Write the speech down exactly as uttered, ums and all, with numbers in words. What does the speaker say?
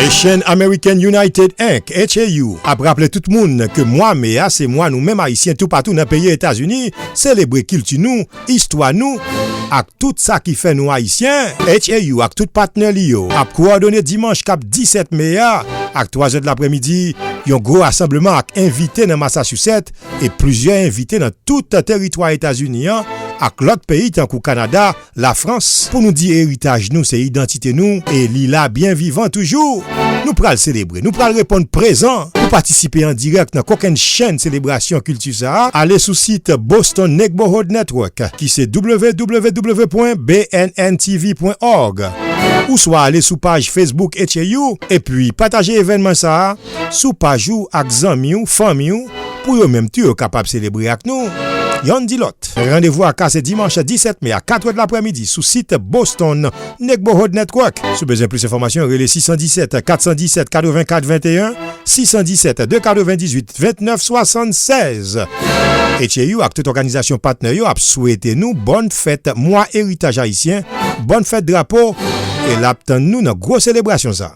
Chenn American United Inc, H A U, ap raple tout moun ke mwa me a se mwa nou menm Ayisyen toupatou nan peyi Etazini selebre kilti nou, istwa nou, ak tout sa ki fè nou Ayisyen. H A U ak tout patnè li yo ap kowòdone dimanch k ap disèt me a, ak twa zè de lapremidi, yon gwo rasanbleman ak envite nan Massachusetts e plizyè envite nan tout teritwa Etazini an ak lòt peyi tankou Kanada, Lafrans, pou nou di eritaj nou se idantite nou e li la byen vivan toujou. Nou pral selebre, nou pral reponn prezan. Pou patisipe an dirèk nan kokenn chenn selebrasyon kilti sa a, ale sou sit Boston Neighborhood Network, ki se w w w pwen b n n t v pwen org, ouswa ale sou paj Facebook H A U, epi pataje evènman sa a sou paj ou ak zanmi w, fanmi w, pou yo menm tou yo kapab selebre ak nou. Yonn di lòt. Randevou a ka se dimanch disèt me a kat è de laprèmidi sou sit Boston Neighborhood Network. Si w bezwen plis enfòmasyon, rele sis san disèt, kat san disèt, katrevenkat venteyen, sis san disèt, de katrevendizuit, vennèf swasannsèz. H A U ak tout òganizasyon patnè yo ap swete nou bòn fèt mwa eritaj ayisyen, bòn fèt drapo, e l ap tann nou nan gwo selebrasyon sa.